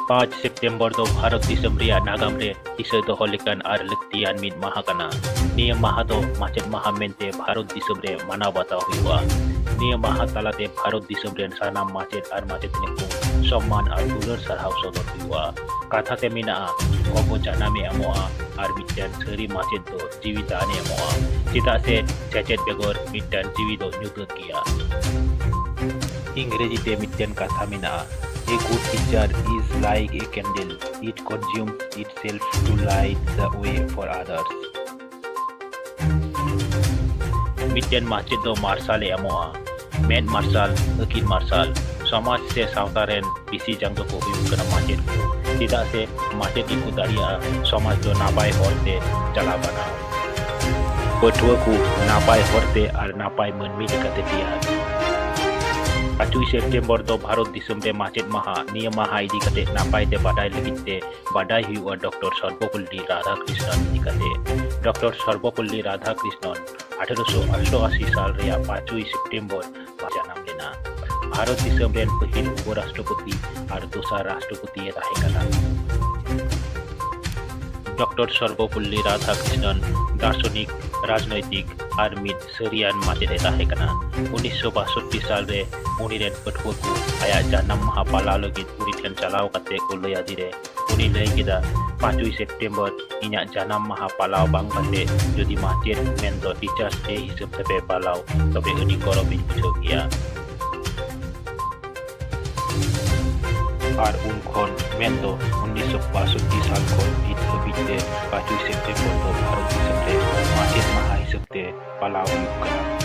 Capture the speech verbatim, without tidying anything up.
ᱯᱟᱸᱪ ᱥᱮᱯᱴᱮᱢᱵᱚᱨ ᱫᱚ ᱵᱷᱟᱨᱚᱛ ᱫᱤᱥᱚᱢ ᱨᱮᱭᱟᱜ ᱱᱟᱜᱟᱢ ᱨᱮ ᱫᱤᱥᱟᱹ ᱫᱚᱦᱚ ᱞᱮᱠᱟᱱ ᱟᱨ ᱞᱟᱹᱠᱛᱤᱭᱟᱱ ᱢᱤᱫ ᱢᱟᱦᱟ ᱠᱟᱱᱟ᱾ ᱱᱤᱭᱟᱹ ᱢᱟᱦᱟ ᱫᱚ ᱢᱟᱪᱮᱫ ᱢᱟᱦᱟ ᱢᱮᱱᱛᱮ ᱵᱷᱟᱨᱚᱛ ᱫᱤᱥᱚᱢ ᱨᱮ ᱢᱟᱱᱟᱣ ᱵᱟᱛᱟᱣ ᱦᱩᱭᱩᱜᱼᱟ᱾ ᱱᱤᱭᱟᱹ ᱢᱟᱦᱟ ᱛᱟᱞᱟᱛᱮ ᱵᱷᱟᱨᱚᱛ ᱫᱤᱥᱚᱢ ᱨᱮᱱ ᱥᱟᱱᱟᱢ ᱢᱟᱪᱮᱫ ᱟᱨ ᱢᱟᱪᱮᱛᱟᱹᱱᱤ ᱠᱚ ᱥᱚᱢᱢᱟᱱ ᱟᱨ ᱫᱩᱞᱟᱹᱲ ᱥᱟᱨᱦᱟᱣ ᱥᱚᱫᱚᱨ ᱦᱩᱭᱩᱜᱼᱟ᱾ ᱠᱟᱛᱷᱟ ᱛᱮ ᱢᱮᱱᱟᱜᱼᱟ, ᱜᱚᱜᱚ ᱡᱟᱱᱟᱢᱮ ᱮᱢᱚᱜᱼᱟ ᱟᱨ ᱢᱤᱫᱴᱮᱱ ᱥᱟᱹᱨᱤ ᱢᱟᱪᱮᱫ ᱫᱚ ᱡᱤᱣᱤ ᱫᱟᱱᱮ ᱮᱢᱚᱜᱼᱟ, ᱪᱮᱫᱟᱜ ᱥᱮ ᱥᱮᱪᱮᱫ ᱵᱮᱜᱚᱨ ᱢᱤᱫᱴᱮᱱ ᱡᱤᱣᱤ ᱫᱚ ᱧᱩᱛᱟᱹᱛ ᱜᱮᱭᱟ᱾ ᱤᱝᱨᱮᱡᱤ ᱛᱮ ᱢᱤᱫᱴᱮᱱ ᱠᱟᱛᱷᱟ ᱢᱮᱱᱟᱜᱼᱟ, "A good teacher is like a candle, it consumes itself to light the way for others." ᱢᱤᱫᱴᱮᱱ ᱢᱟᱪᱮᱫ ᱫᱚ ᱢᱟᱨᱥᱟᱞᱮ ᱮᱢᱚᱜᱼᱟ, ᱢᱮᱫ ᱢᱟᱨᱥᱟᱞ, ᱟᱹᱠᱤᱞ ᱢᱟᱨᱥᱟᱞ᱾ ᱥᱚᱢᱟᱡᱽ ᱥᱮ ᱥᱟᱶᱛᱟ ᱨᱮᱱ ᱵᱤᱥᱤ ᱡᱟᱝ ᱫᱚᱠᱚ ᱦᱩᱭᱩᱜ ᱠᱟᱱᱟ ᱢᱟᱪᱮᱫ ᱠᱚ, ᱪᱮᱫᱟᱜ ᱥᱮ ᱢᱟᱪᱮᱫ ᱜᱮᱠᱚ ᱫᱟᱲᱮᱭᱟᱜᱼᱟ ᱥᱚᱢᱟᱡᱽ ᱫᱚ ᱱᱟᱯᱟᱭ ᱦᱚᱨ ᱛᱮ ᱪᱟᱞᱟᱣ ᱵᱟᱱᱟᱣ, ᱯᱟᱹᱴᱷᱩᱣᱟᱹ ᱠᱚ ᱱᱟᱯᱟᱭ ᱦᱚᱨ ᱛᱮ ᱟᱨ ᱱᱟᱯᱟᱭ ᱢᱟᱹᱱᱢᱤ ᱞᱮᱠᱟᱛᱮ ᱛᱮᱭᱟᱨ᱾ ᱯᱟᱸᱪᱩᱭ ᱥᱮᱯᱴᱮᱢᱵᱚᱨ ᱫᱚ ᱵᱷᱟᱨᱚᱛ ᱫᱤᱥᱚᱢ ᱨᱮ ᱢᱟᱪᱮᱫ ᱢᱟᱦᱟ᱾ ᱱᱤᱭᱟᱹ ᱢᱟᱦᱟ ᱤᱫᱤ ᱠᱟᱛᱮ ᱱᱟᱯᱟᱭ ᱛᱮ ᱵᱟᱰᱟᱭ ᱞᱟᱹᱜᱤᱫ ᱛᱮ ᱵᱟᱰᱟᱭ ᱦᱩᱭᱩᱜᱼᱟ ᱰᱚᱠᱴᱚᱨ ᱥᱚᱨᱵᱚᱯᱚᱞᱞᱤ ᱨᱟᱫᱷᱟᱠᱨᱤᱥᱱᱚᱱ ᱤᱫᱤ ᱠᱟᱛᱮ᱾ ᱰᱚᱠᱴᱚᱨ ᱥᱚᱨᱵᱚᱯᱚᱞᱞᱤ ᱨᱟᱫᱷᱟᱠᱨᱤᱥᱱᱚᱱ ᱟᱴᱷᱮᱨᱚᱥᱚ ᱚᱥᱴᱚᱟᱥᱤ ᱥᱟᱞ ᱨᱮᱭᱟᱜ ᱯᱟᱸᱪᱩᱭ ᱥᱮᱯᱴᱮᱢᱵᱚᱨ ᱡᱟᱱᱟᱢ ᱞᱮᱱᱟ᱾ ᱵᱷᱟᱨᱚᱛ ᱫᱤᱥᱚᱢ ᱨᱮᱱ ᱯᱟᱹᱦᱤᱞ ᱩᱯᱚᱨᱟᱥᱴᱨᱚᱯᱚᱛᱤ ᱟᱨ ᱫᱚᱥᱟᱨ ᱨᱟᱥᱴᱨᱚᱯᱚᱛᱤ ᱮ ᱛᱟᱦᱮᱸ ᱠᱟᱱᱟ᱾ ᱰᱚᱠᱴᱚᱨ ᱥᱚᱨᱵᱚᱯᱚᱞᱞᱤ ᱨᱟᱫᱷᱟᱠᱨᱤᱥᱱᱚᱱ ᱫᱟᱨᱥᱚᱱᱤᱠ, ᱨᱟᱡᱽᱱᱳᱭᱛᱤᱠ ᱟᱨ ᱢᱤᱫ ᱥᱟᱹᱨᱤᱭᱟᱱ ᱢᱟᱪᱮᱫ ᱮ ᱛᱟᱦᱮᱸ ᱠᱟᱱᱟ᱾ ᱩᱱᱤᱥᱥᱚ ᱵᱟᱥᱚᱴᱴᱤ ᱥᱟᱞ ᱨᱮ ᱩᱱᱤ ᱨᱮᱱ ᱯᱟᱹᱴᱷᱩᱣᱟᱹ ᱠᱚ ᱟᱭᱟᱜ ᱡᱟᱱᱟᱢ ᱢᱟᱦᱟ ᱯᱟᱞᱟᱣ ᱞᱟᱹᱜᱤᱫ ᱩᱱᱤ ᱴᱷᱮᱱ ᱪᱟᱞᱟᱣ ᱠᱟᱛᱮ ᱠᱚ ᱞᱟᱹᱭ ᱟᱫᱮ ᱨᱮ, ᱩᱱᱤ ᱞᱟᱹᱭ ᱠᱮᱫᱟ, "ᱯᱟᱸᱪᱩᱭ ᱥᱮᱯᱴᱮᱢᱵᱚᱨ ᱤᱧᱟᱹᱜ ᱡᱟᱱᱟᱢ ᱢᱟᱦᱟ ᱯᱟᱞᱟᱣ ᱵᱟᱝ ᱠᱟᱛᱮ ᱡᱩᱫᱤ ᱢᱟᱪᱮᱫ ᱢᱮᱱᱫᱚ Teachers Day ᱦᱤᱥᱟᱹᱵ ᱛᱮᱯᱮ ᱯᱟᱞᱟᱣ, ᱛᱚᱵᱮ ᱟᱹᱰᱤ ᱜᱚᱨᱚᱵᱤᱧ ᱵᱩᱡᱷᱟᱹᱣ ᱠᱮᱭᱟ᱾" ᱟᱨ ᱩᱱ ᱠᱷᱚᱱ, ᱢᱮᱱᱫᱚ ᱩᱱᱤᱥᱥᱚ ᱵᱟᱥᱚᱴᱴᱤ ᱥᱟᱞ ᱠᱷᱚᱱ ᱱᱤᱛ ᱦᱟᱹᱵᱤᱡ ᱛᱮ ᱯᱟᱸᱪᱩᱭ ᱥᱮᱯᱴᱮᱢᱵᱚᱨ ᱫᱚ ᱵᱷᱟᱨᱚᱛ ᱫᱤᱥᱚᱢ ᱨᱮ ᱢᱟᱪᱮᱫ ᱢᱟᱦᱟ ᱦᱤᱥᱟᱹᱵ ᱛᱮ ᱯᱟᱞᱟᱣ ᱦᱩᱭᱩᱜ ᱠᱟᱱᱟ᱾